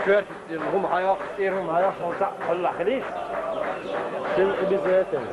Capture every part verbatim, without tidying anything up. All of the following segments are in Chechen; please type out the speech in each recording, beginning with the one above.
Четыре, هم هياخ، هم هياخ، هم تاع، هلا خليك. شنو بزيتهم؟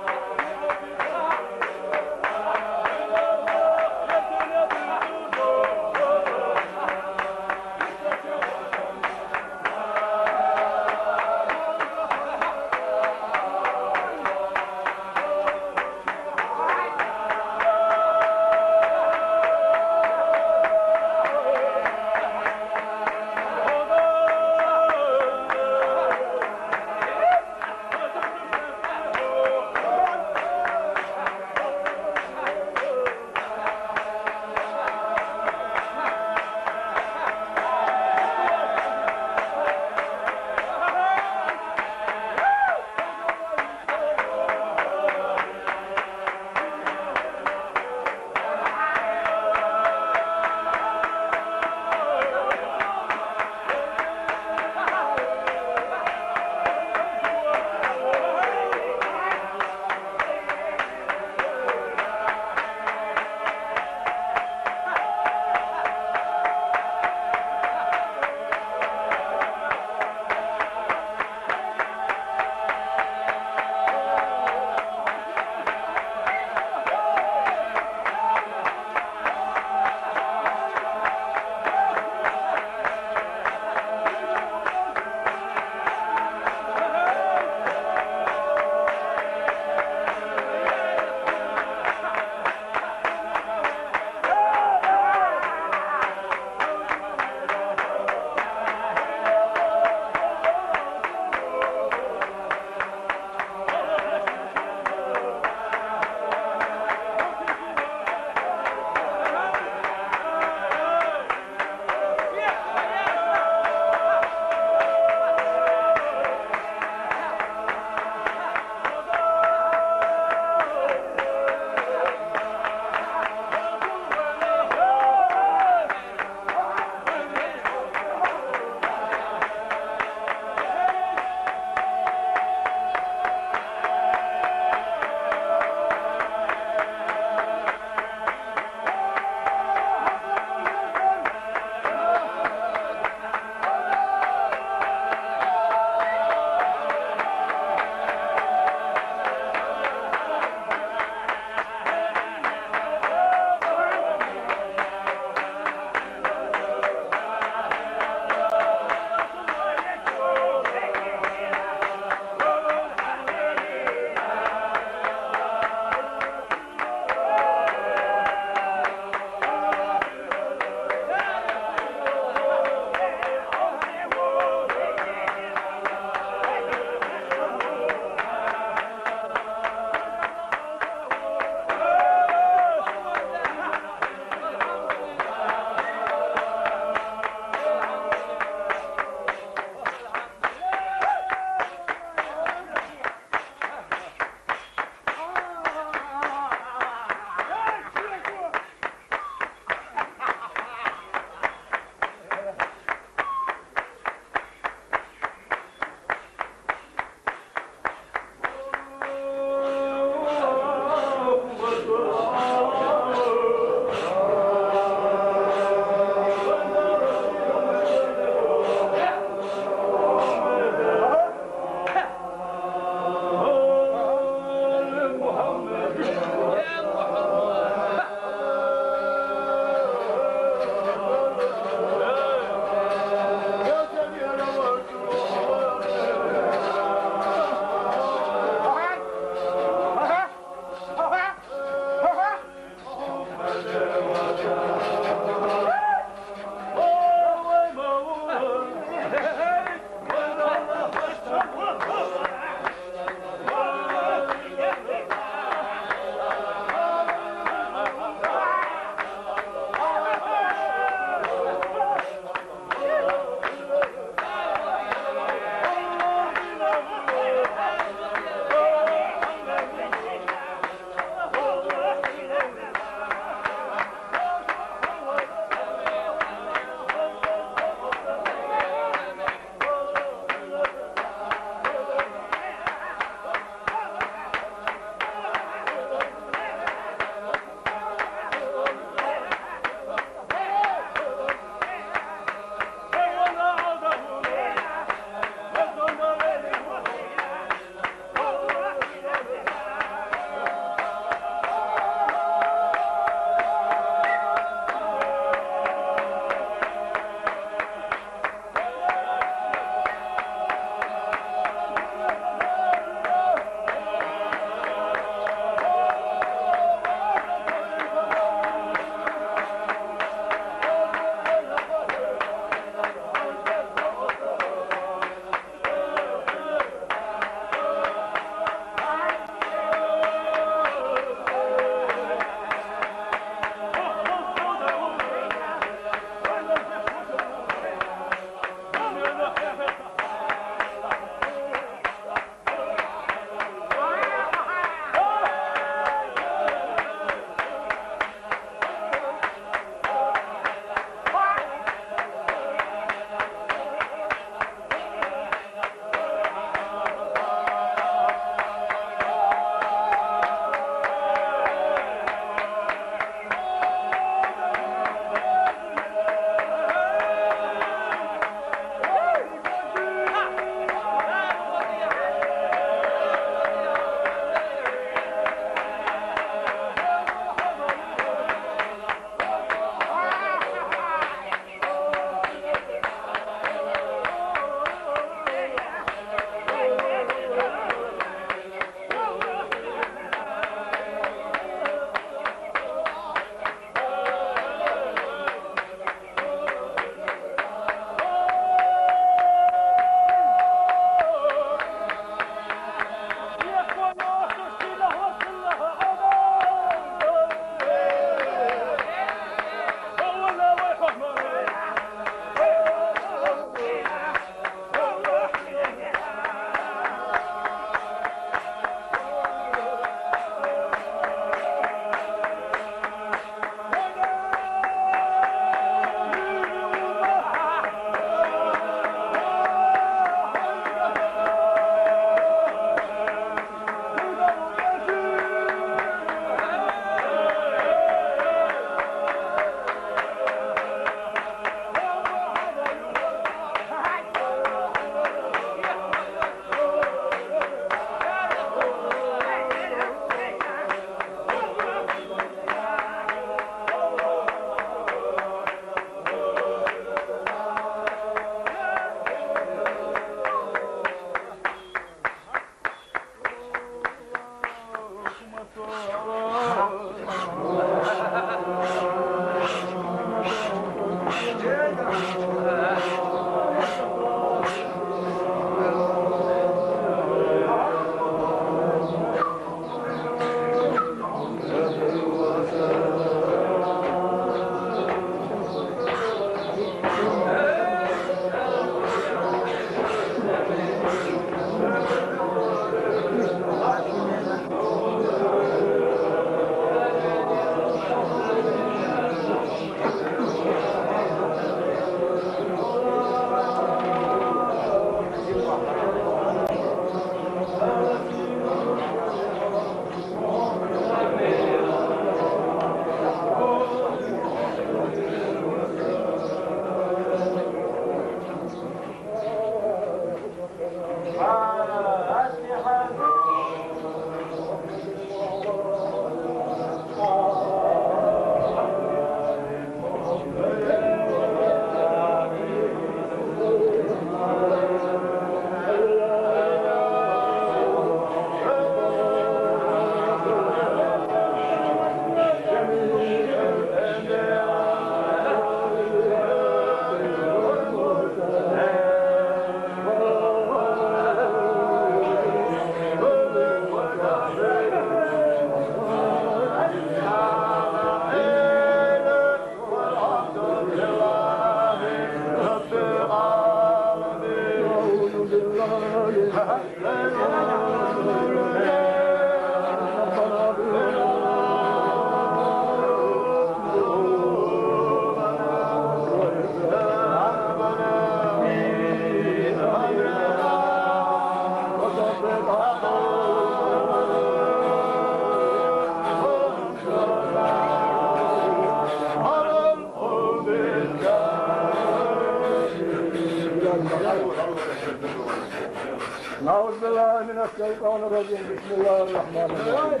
الشيطان الرجيم. بسم الله الرحمن الرحيم.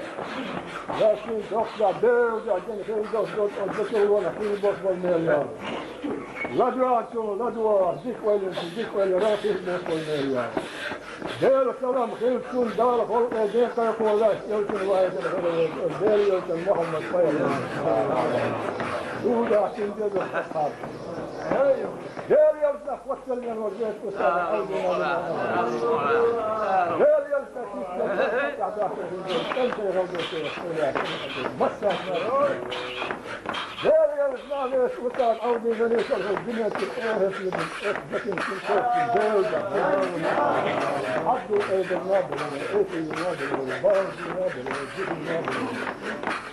Ясин чохда, Девда, дин хилдос, дос, дос, дос, дос, хилдос, дос, мел яр. Ладуа чу, ладуа, дик вайлин, дик вайлин, ра хилдос, дос, мел яр. Дел салам хилчун, Дала халкъе дин кайхъула, елчун вайдин хилдос, Дел елчун Мухаммад пайхаммар. Дуда хилдос, дос, дос. Дел ялсна хватталген вазият куса. Дел ялсна хватталген вазият куса. Дел ялсна вес утан авди гани сарху динет эхес либин эх бакин син сорти дел да. Абду эйден набин, эйден набин, баун набин, дихин набин.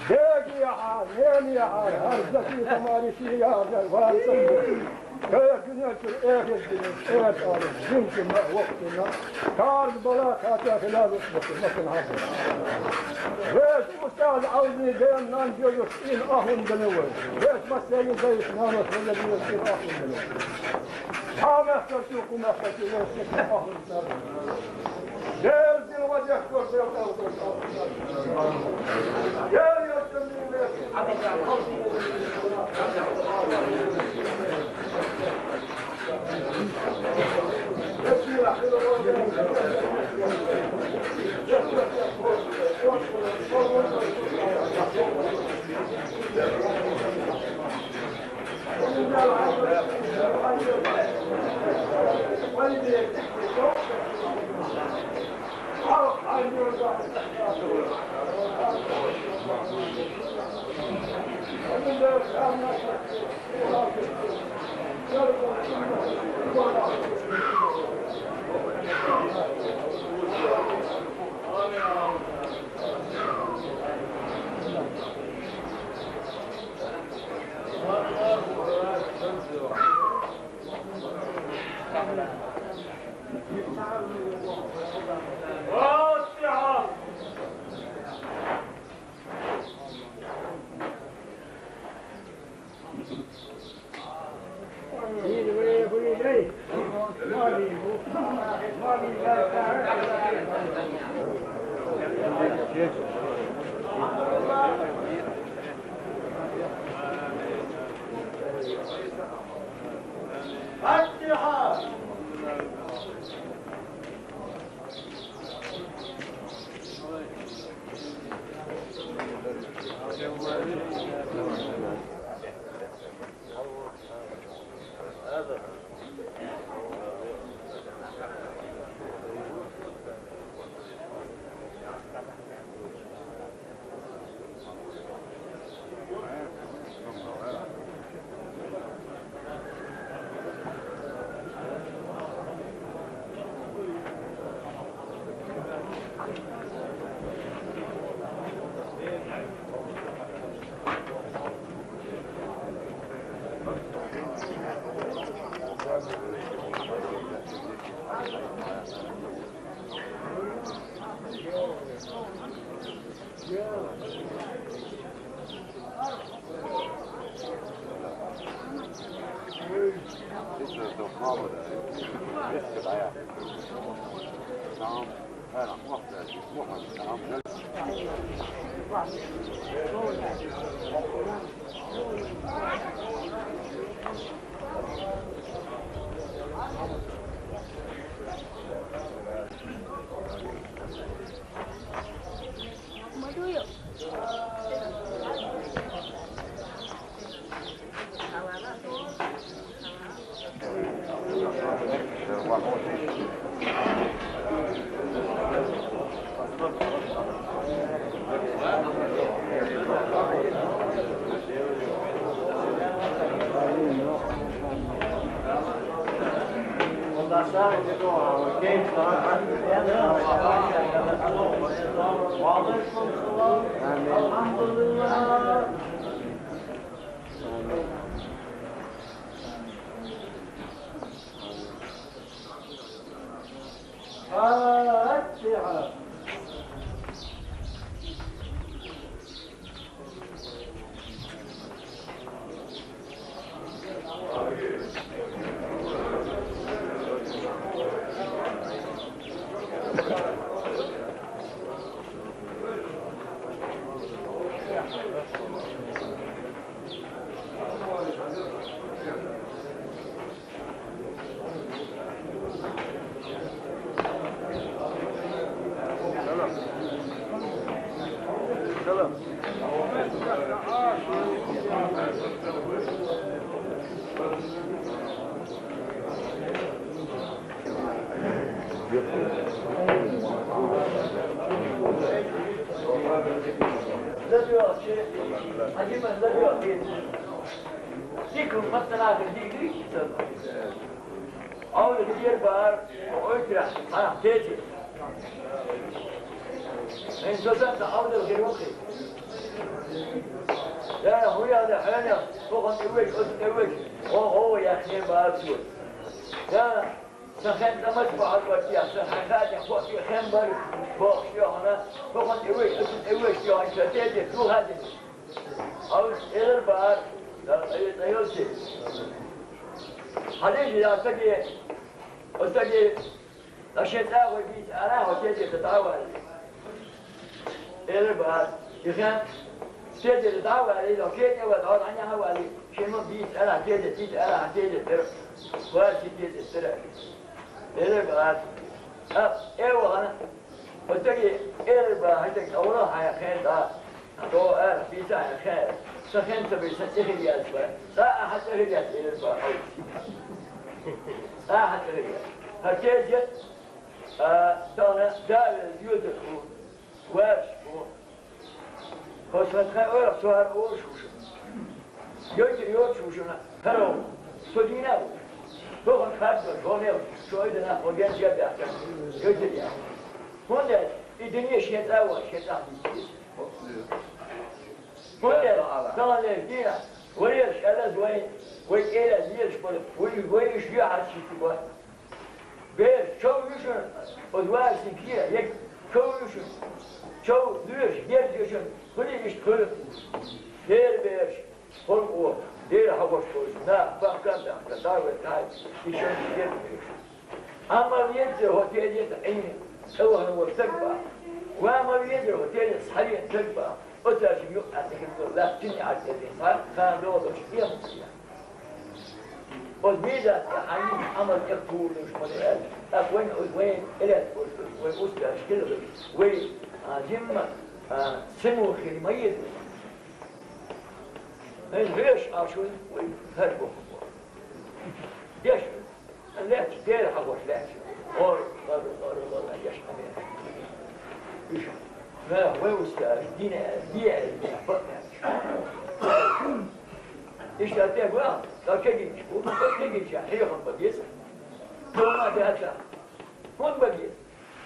Деги яхар, нени яхар, хар заки тамари си яхар, варсан. Кая гюнетир, эхир гюнетир, эхир алыр, зинкина, воксина. Кард бала, ката хилал усмакин, макин хабар. Веш устаз авзи ден нан гёзюс ин ахун дыны вой. Веш масяги зайс намас вой, ин ахун дыны вой. Хамах качу, кумах качу, веш ахун дыны вой. ذكر مثلا في الدين. أو الغير بار، أو إكرا، ها، تيجي. من سوسن تعود الغير وقت. لا، هو يا ده حنا، فوق الإوج، أس الإوج. هو، هو يا خير بار سوى. لا، سخن تمس بعد وقت يا سخن خاتم فوق يا خير بار. فوق شو هنا، فوق الإوج، أس الإوج، يا إنت تيجي، شو هذا؟ أو إلى البار، لا، أي، أي شيء. حديث يا تجي، وتجي، لا شيء تاخذ بيت أنا وتجي تتعاون. إلى البار، يخان، تجي تتعاون، لو كيت يا ولد، عود عني حوالي. شيء ما بيت أنا، تجي، بيت أنا، تجي ترى. وارسي تجي ترى. إلى البار. أه، إيه وأنا. وتجي إلى البار، هتك أولا حيا خير دا. تو أه، في ساعة خير. سخن تبي سخن يا أسبا. لا أحد سخن يا إلى البار. لا أحد سخن يا. هتجي، أه، دانا دار يوتكو. وارشكو. خشنت خير أورا سوار أوشوشو. يوتر يوتشوشو. هرو. سودينا. تو خد خد، تو نيو. شو إذا نخو جن جب يا. يوتر يا. هون ده، الدنيا شيء أول، شيء أول. هون ده، دان له دينا. ويش ألا زوين، ويش إلى زيش بول، ويش، ويش يا حسيت بول. بيش، شو يشون، أدوار سكيا، يك، شو يشون، شو دوش، بيش يشون، كل يشتغل. دير بيش، خلق هو، دير حوش كوش، نا، فكر، فكر، دعوة، هاي، يشون، دير بيش. أما يدري هو تيجي عينه، هو هو تكبر. وأما يدري هو تيجي صحيح تكبر. أتاش يقطع تكبر، لا تني على التيجي. صار، كان دور مش يوم. والميزة عين عمل يقول مش مدري. أكوين، وين، إلى، وين أستاذ كله. وين، آه، جمع، آه، سمو خير ميت. من غيرش عاشون، وين، هربوا. ليش؟ ليش؟ دير حقوش، ليش؟ أور، أور، أور، أور، ليش؟ ليش؟ ما هو أستاذ، دين، دين، إيش تعطيه بقى؟ لو كذي، كذي، حيهم بقيس. ثم ده أتى. هون بقيس.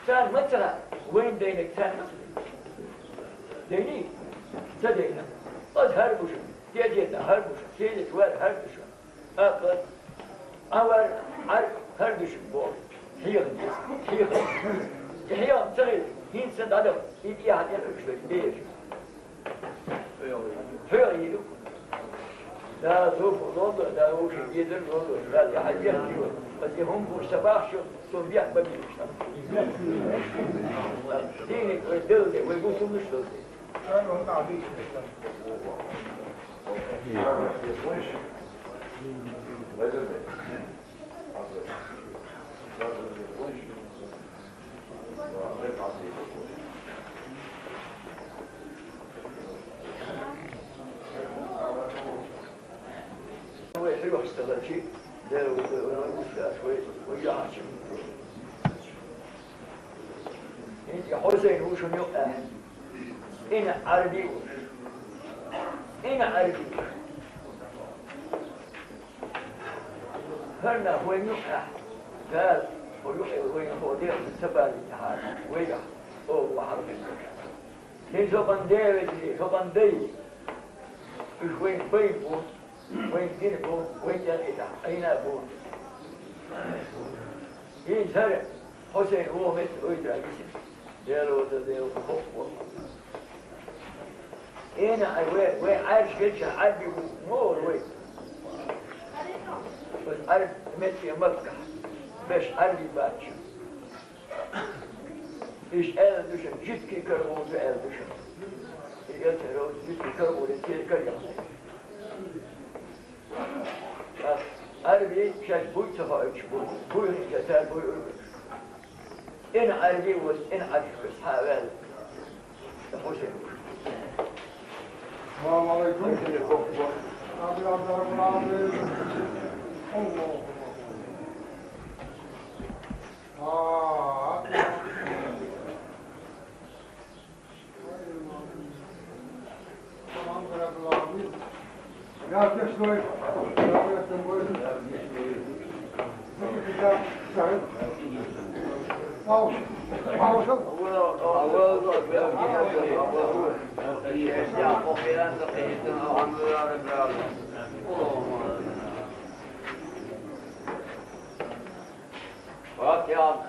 سان مترا، وين دينك سان مترا؟ ديني، سدينا. قد هربشن، تيجي هربشن، تيجي توار هربشن. أقل، أور، عر، هربشن بول. حيغ، حيغ. يحيى صغير، هين سد عدم، يدي أحد يحبش بيش. Höre, لا سوف ننظر، لا هو شيء يدر ننظر، لا يحيى يحيى. بس هم مش تبع شو، سو بيح بقي. دينك ويدلني، ويقول شو مش دلني. انت حسين وشو يقع؟ انا عربي. انا عربي. هرنا وين يقع؟ قال، ويقع وين هو دير سبالي تعال. ويقع. هو عربي. Nin sokan dewe di, sokan dei. Ish wen bai bu, wen gin bu, wen yan ita, aina bu. Yin sare, Hussein wo met oita gisin. Delo da delo ko ko. Ina ai we, we ai shkilcha ai bi bu, mo we. Bas ai met ya Makkah. Besh ai bi bacha. Ish el dushan, jitki kar oldu el dushan. El kar oldu jitki Кар ури, церкар яхна. Ӏарби шаьш буй ца хоуьйтуш бу, буй хӀинца цара буй уьлуш. ЦӀена Ӏарби ву, цӀена Ӏарбишкара схьа а ваьлла. Хьусен. Салам алейкум. Абу Абдурахман. Аллаху акбар. А. فاتحة.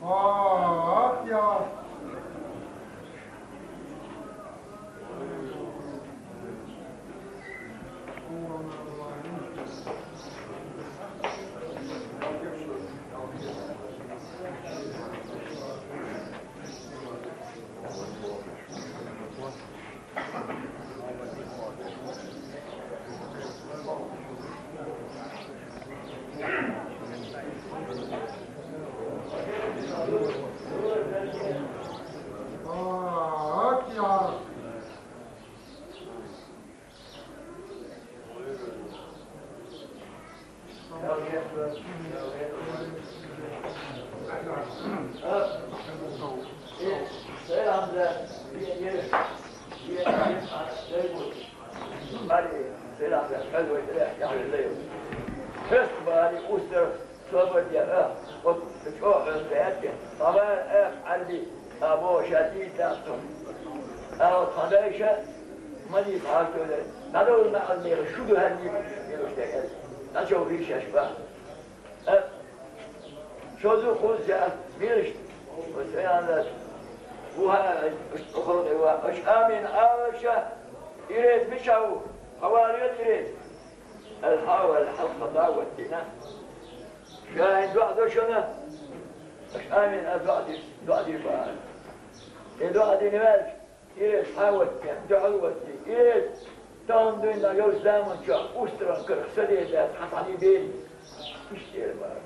آه، يا. Хьест бани устар собар де, а, вот чӀоагӀа хьест баьтте. Хабар, а, Ӏарби, а, бо ша дийта цун. А, вот хьан дайша, ма дийта хьартула. ДӀадовла ма Ӏарби, шу ду хьарни, милуш декъал. ДӀачо вишаш ба. А, шозу хузза, милуш, вот, а, вот, уха, уха, уха, уха, амин, а, ша, ирез мича ву, хаварет ирез. Алхьа вал хьалха дӀа ваттина. Ша хӀинца доӀа до шуна? Аша амин а доӀа диш, доӀа диш бахьа. Э, доӀа дина ваьлча, ирез хьа ваттина, дуьхьал ватти, ирез. Тахана дуьйна йолчу заманчохь устаран карах саде дац, хьан цхьаний бери. Иштта эр бара.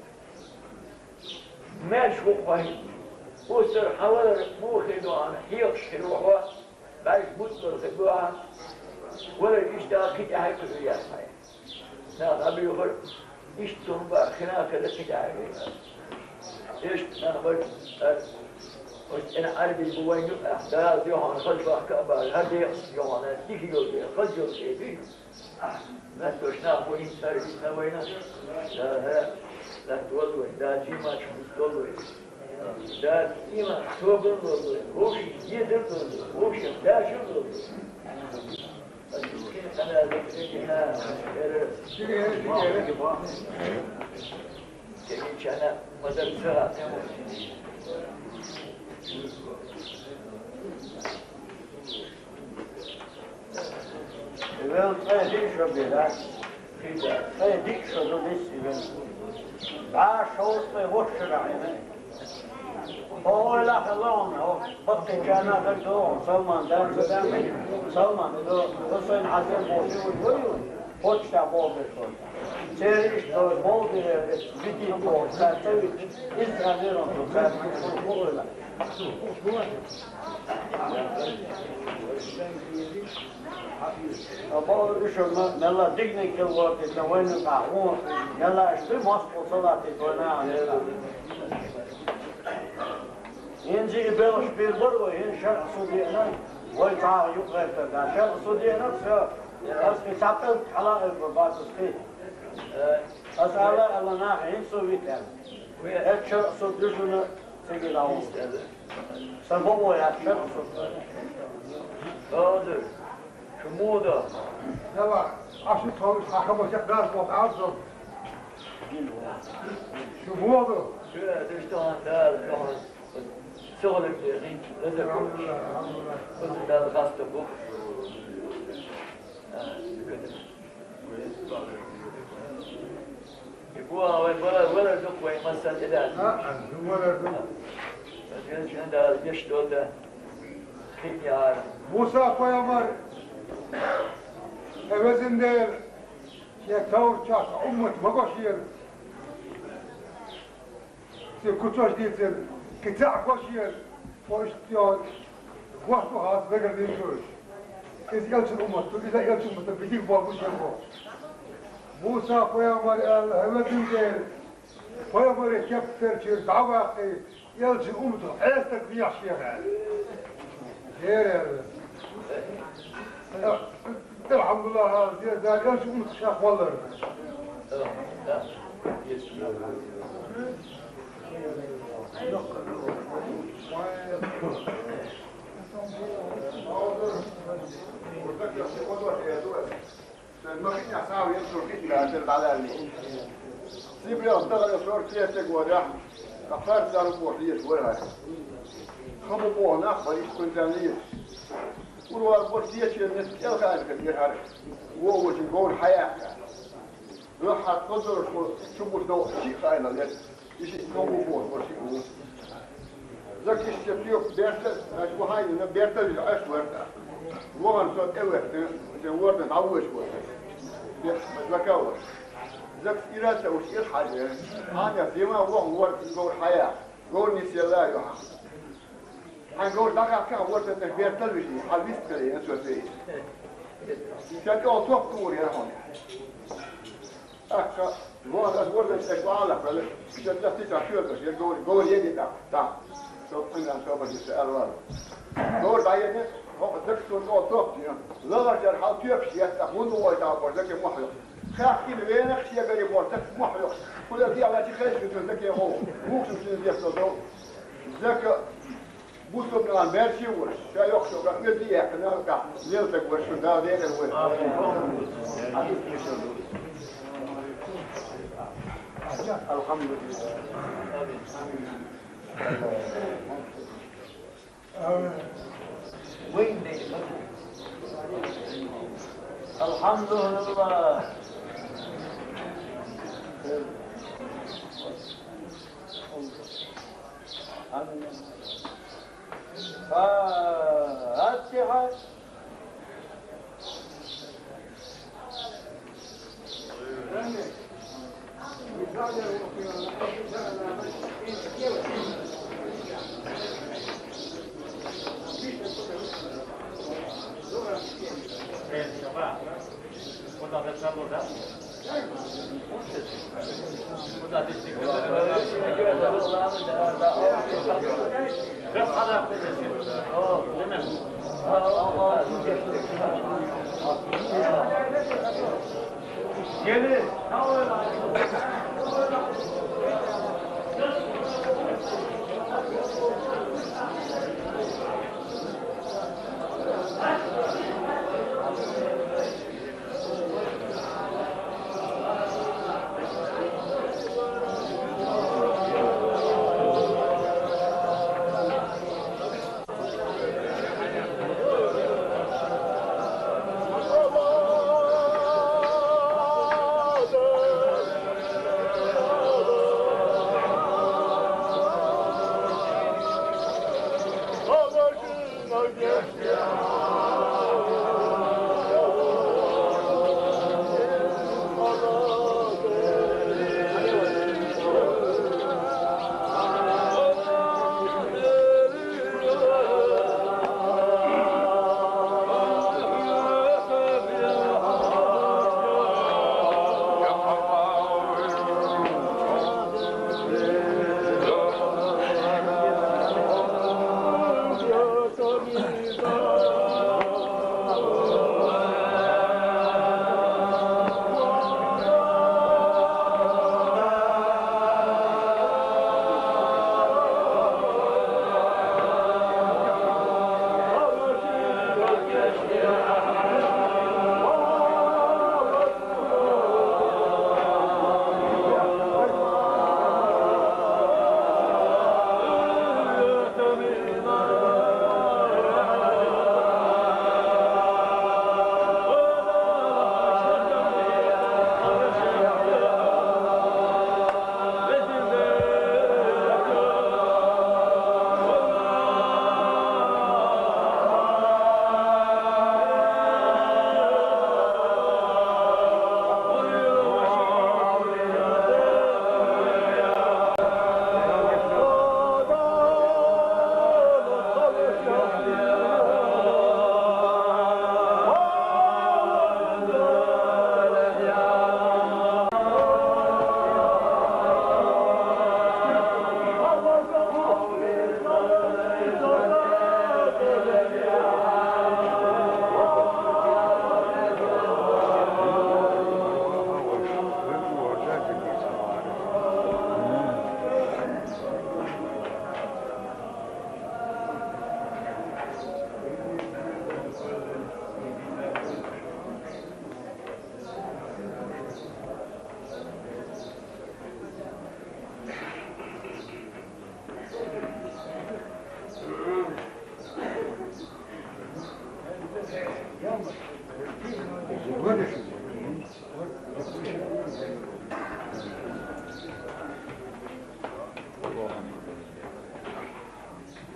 Меш ву хьо хӀинца? Устар хьан валар муха хир ду хьуна, хьоьхуш хир ву хьо? БӀаьрг буттур хир ду ахьа? Валар иштта кхин тӀаьхьа кхуьур яц хьайн. Нах дӀабоьхура, иштта хӀума бан хина хилла кхин тӀаьхьа веана. Иштта нах бара, ара, оцу цӀена Ӏарбий бу вайн юкъахь, Дала дуьхьал хаза бахка а бахка, хӀара декъашна юхана, дика йолу дела, хаза йолу дела дуй? Ахь, латтош нах бу хӀинца ара витина вайна? Да, хӀа, латта волу вай, да, жимачу хӀума долу вай. Да, иман, собар лолу вай, вовшийн дезар лолу вай, вовшийн дашар лолу вай. Вел цӀе диъ шо бира. ЦӀе диъ шо ду дисси вел. ДӀа шовзткъе ворхӀ шарахь. Хьо ойла хьалон, хьо баккхийчарна дагадогӀун, Салман, дан ца дан, Салман, ду, ду сайн хьазир боху, шу вуй, вуй, почта боху, шу. Церан иштта болу дира, витин боху, цара ца витина, иза хьазир он, ду, цара шу вуй, вуй, вуй. Ткъа боху, уьш ма-, мелла дигниг хила вортийта, вайна тӀехь хьуна, мелла аша дуй, мостагӀа ца латтийта вайна, а, мелла. ХӀинца и белхаш бийр бара вай, хӀинца шарӀан суд еана, вай цхьа юкъ гӀертар дац. ШарӀан суд еана, всё, ас и цхьа пӀелг хьала а хир бац ас кхин. Ас ала, ала наха, хӀинца со витина. ХӀинца шарӀан суд дуьзна цига дӀаволу. Сан бакъо яц шарӀан суд. Шу муха до? Давай, а шу тховса хьан хабар чекхдалаш болу арзо. Шу муха до? Шу, шу тховса, да, тховса. Ца гӀо лерг дехин, лазар бу. Алхьамдулиллах, алхьамдулиллах. Хаза Дала хаста бу. А, и бу а вай вара, вара ду вай масал идан. А, а, ду вара ду. Ас гечна Дала деш дода. Хин яра. Муса пайхамар, хьан везан Дела, шен таврачохь уммат ма го шена. Шен куцаш дийцина, кхин цхьаъ го шена, тхо иштта йо, гохь ду хьаца вегар дийцуш. Иза элчан уммат ду, иза элчан уммат ду, битиг болу шен боху. Муса пайхамар аьлла, хьан везан Дела, пайхамарийн кеп терчийра дӀа а ваккхий, элчан умматах Ӏесаг вехьа шех аьлла. Дера аьлла. Алхьамдулиллах, Дела, элчан умматах шех валлар. Сан махиъна схьа вен шура хиъна дара дӀалаьллий. Сибрел тахана шура кхетиг варахь, ткъа парзар боху леш вара хьара. Хама боху нах бара иштта кхуьнтан леш. Урвал бо кечен метта кӀелхьарга дира хьара. Вон вочун говр хьаяккха. Рахьат кхозаршко чу буш догӀу шиъ хайлалера. И шиъ кхо бу бохуш, шиъ бу. Закиш я тюк берта, аш бу хайна берта, аш верта. Воган со тӀе верта, те ворда дӀавош вара. Те закаваш. Закс ираса уш ир хьажа. Хьана зима воган ворда гор хьая. Гор нисела юха. Хьан гор дӀахаьхка ворда тӀе берта вижи, хьан вист каре, я со фей. Ша тӀе топ тур я хьона. ТӀаккха вон ас вордаш тӀе вала хала, шен датти та шуьрдаш, я гори, гори еди та, та. Со пиндан со бажи се арвал. Гор дайеди, хо дак сун о топ тиё. Лагар жар хал тюпш я та, хун ой та бор, дак мохло. Хах кин венах шия гари бор, дак мохло. Куда ди ала чи хай шу дак хо. Мух шу дак со. Дак Бусурнан берши вуш, ша йоккхачу гӀа оьзда яьккхина, гӀа лелтаг вуш, шу Дала декъар вуй. Алхьамдулиллах. Алхьамдулиллах. Фатихьа.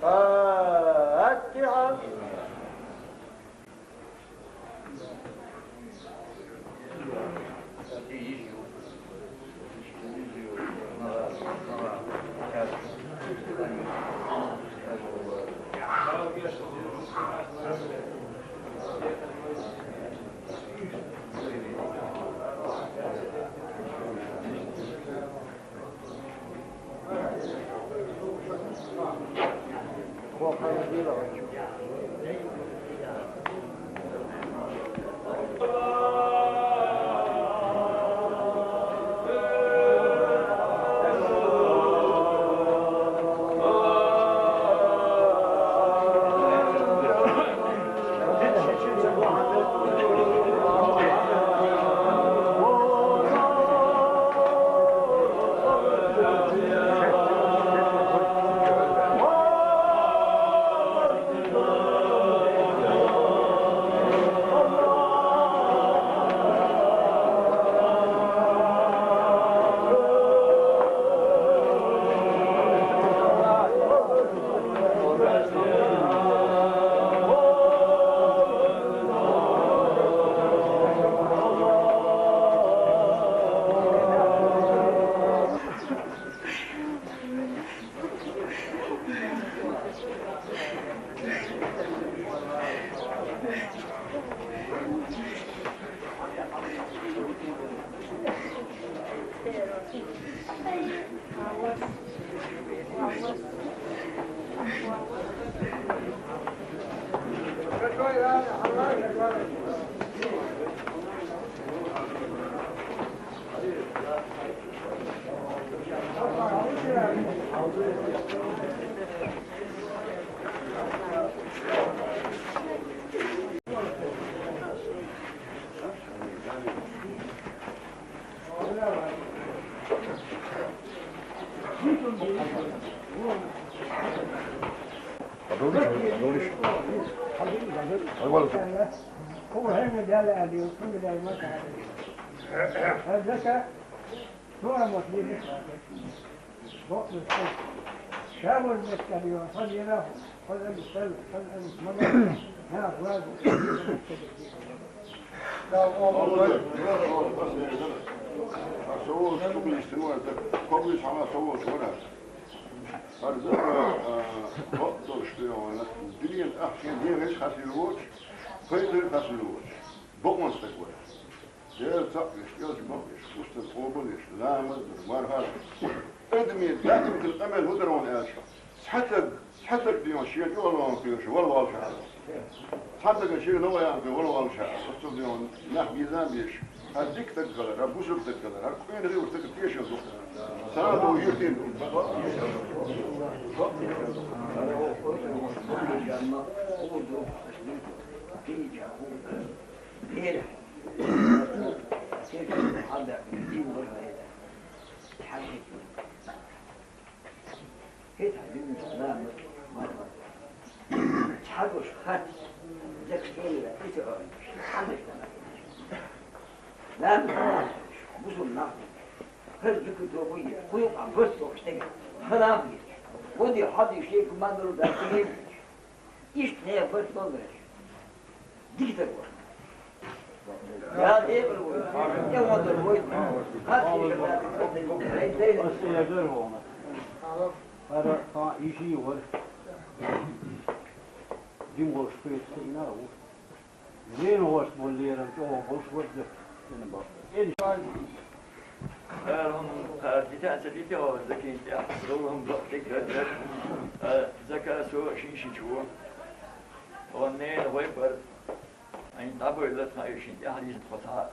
فاتحة. Дуьнен ахча дегӀ хасвелла воцуш, пайда хасвелла воцуш, бакъон стаг вара. Дела цхьаъ веш, кӀелча бакъ веш, устаз къобал веш, ламаз дар, мархӀар. Адамийн дакъа хила къамел хӀу дар ван аьлча, цхьа таг, цхьа таг дийна шен чӀоагӀа лоам кхоьруш, вала валша. Цхьа таг шен новая кхоьруш, вала валша. Устаз дийна нах мизан беш. ХӀара дика таг хилар, хӀара бусалба таг хилар, хӀара къонахий вар таг тешал ду. Сана ду, юртин ду. Иштта не барт боллараш. Дика дар вар. Я декъар вар. Я вандар вар. Хатта я декъар вар. Ас я дар вар. Ара та иши вар. Дим вар шприцина вар. Зен вар боллерам чо вар шварда. Эн ба. Эн Ара хӀун кхардита, ца дита хьо закин тӀехь, дов хӀун бакъдиг гар, а, зака со шин шичо. Хьо нена вай бар, айн дӀабайла тхьа шин тӀехь лиза тхо тхьа.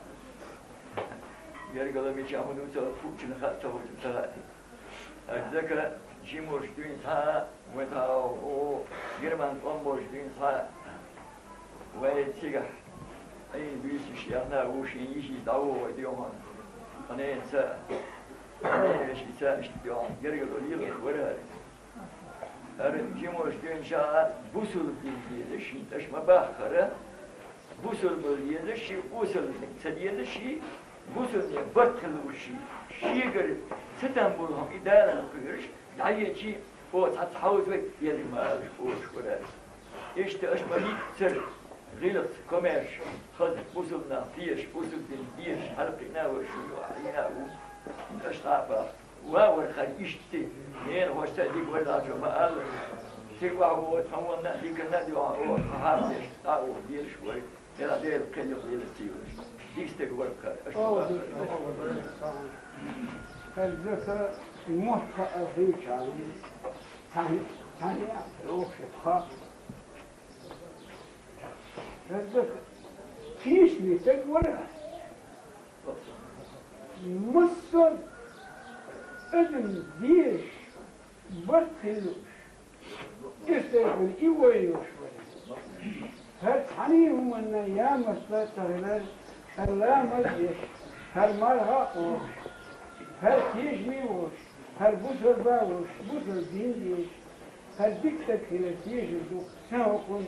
Гергала мича хӀун ду ца, кучина ха ца хӀуца ца. А зака жимурш дуьйна тхьа, вай тхьа, о, герман къомболш дуьйна тхьа. Вай цигахь Ӏийна буьйсуш яхна ву шин йиша дӀавогӀу дегӀан. Къаненца, къаненца иштта дегӀан гергало лелаш вара. ХӀара жимош ден ша бусулба дин дезаш, шин тӀаш ма баххара, бусулба дезаш, ши бусулба ца дезаш, ши бусулба барт хилла уж ши. Шигара ца там болу хӀама и Дала кхоьруш, дӀаечи, о, цхьацца хьовзавай, ерг ма алаш, олуш вара. Иштта аша ма дийццара, гӀиллакхца комаьрша, хаза бусулба нах деша, бусулба дин деша, хьалакхиъна вай шу ю, ахьийна а ву. Аша дӀа а бахка. Ва вара хара иштта, ненахошца дика вара лачо ма алла. Ши охьа вогӀу, тхан ванна а диканна а дуьхьа, о, хьарам деш, дӀа а вогӀу, делаш вара. Дела, Дела, кхел юкъ Дела сийваш. Дика стаг вара кхар, аша Аллах вара. Аллах. Хьаьрзака мотт хаа хилча, цхьаьна, цхьаьна а лохуш хаа. Хьаьрзака кийсни стаг вара. Массо а адам деш, барт хилла. Истерхула и вайнаш вара. ХӀара цхьаьний хӀуманна ямаста ца хилар, хӀара ламаз деш, хӀара марха а кхобуш, хӀара тешаме а волуш, хӀара бусалба а волуш, бусалба дин деш, хӀара дика стаг хилар тешар ду, сан хӀокхунна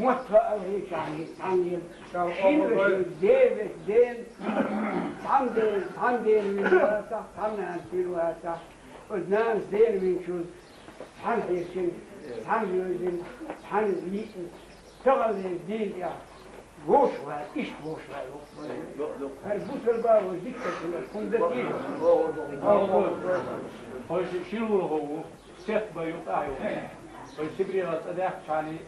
мотт хаа хилчахьана, цхьаьна шин вешин, ден вешин, ден, цхьана ден, цхьана ден вина вацахь, цхьана нана вина вацахь, оцу нанас ден винчун, цхьаьна хьерчина, цхьаьна йоьзина, цхьаьна йиъна, тахана дийна тӀехь вовшах ваьлла, иштта вовшах ваьлла. ХӀара бусалба а вара дика стаг хилар, хӀунда тешар. Хьо ши-, шина вур хӀо ву, сетта бай ю, тӀаьхьа ю. Вай Сибрера цӀа даьхкачхьана,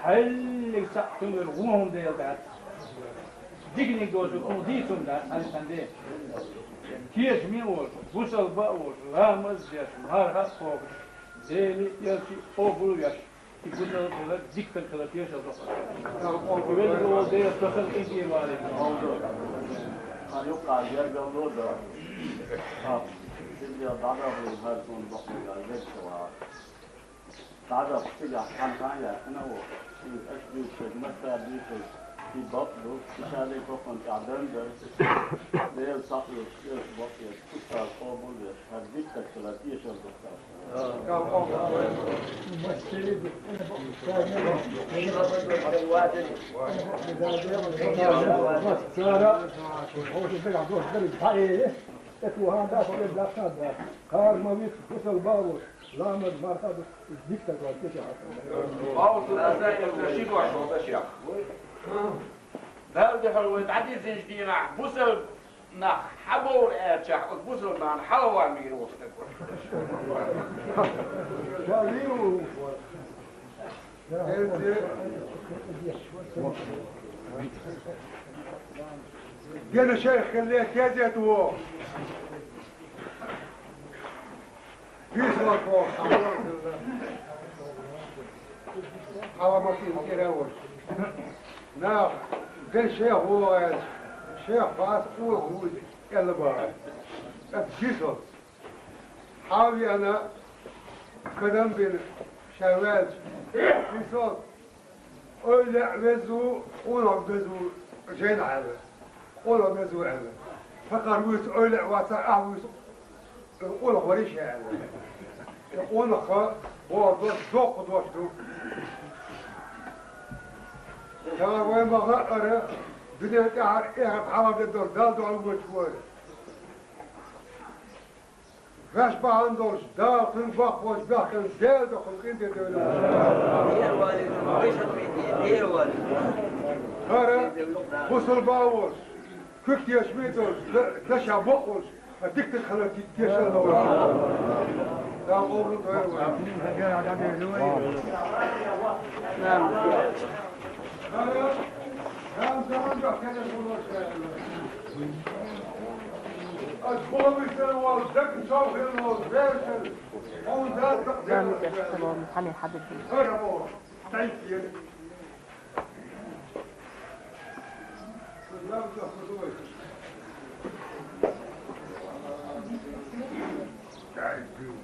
хьаллиг цхьаъ кхуьнгара вон хӀума Дела дац. Диканиг доцург хӀума дийца хӀума дац, хьаьрча сан де. Тешаме а волуш, бусалба а волуш, ламаз а деш, марха а кхобуш, Дели, элчи а къобал а веш, и бусалба хилар дика стаг хилар тешар ду. Веза волу Дела тахана къинтӀера валийта. Хьан юккъахь гергарло а дан. Хьан, сиздел дӀадахале хӀара суна бакъ мегар веза ца вахьа. ДӀадахча цигахь цхьана хан яьккхина а ву. Шуна аша дуьйцург, массара дуьйцург, и бакъ ду, и шадерг хӀокхунна тӀехь дан дара. Дела схьахьоьцуш, оьшуш бакъ еш, устаз къобал а веш, хӀара дика стаг хилар тешар ду. Дала дуьхьал вай дӀадирзинчу дийнахь, бусалба нах хьабовла аьлчахь, оцу бусалба нахана хьалхаван мегар волу стаг вара. Гена шайх хилла кезет ву. Бийсалан кхоша хьалхара хилла. Хьаламатин кӀира а вара. Нах, ден шех вогӀу аьлча, шех вац, оха вуьйцу, аьлла бахара. ТӀаккха бийсалц. Хьа а веана, кадам бина, ша ваьлча, бийсалц. Ойла везу, къонах везу, жена аьлла. Къонах везу аьлла. Сакъар вуьйцу ойла вацар, ахь вуьйцу къонах вариш аьлла. И къонах боху дош, доккха дош ду. Тахана вай ма хаъара, дуьнен тӀехьара эхарт хьалха де долу Далла дуьхьал воьдуш вара. Ваьш бахьана долуш, Дала кхуьнан баккхалш баьхкина, Дела доккхун къинтӀера девлла. ХӀара бусулба а волуш, куьг тешаме а долуш, д-, дашах бакъ волуш, а дика-дика хилар дика тешал а долуш. Дала къобал дойла вай.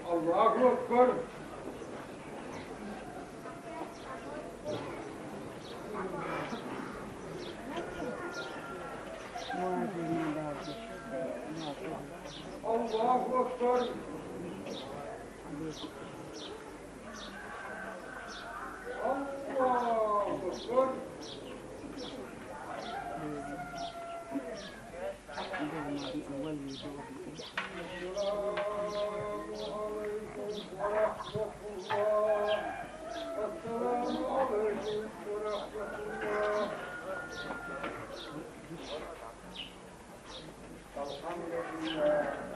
Аллаху акбар! Аллаху акбар! Аллаху акбар! السلام عليكم ورحمة الله. السلام عليكم ورحمة الله. الحمد لله.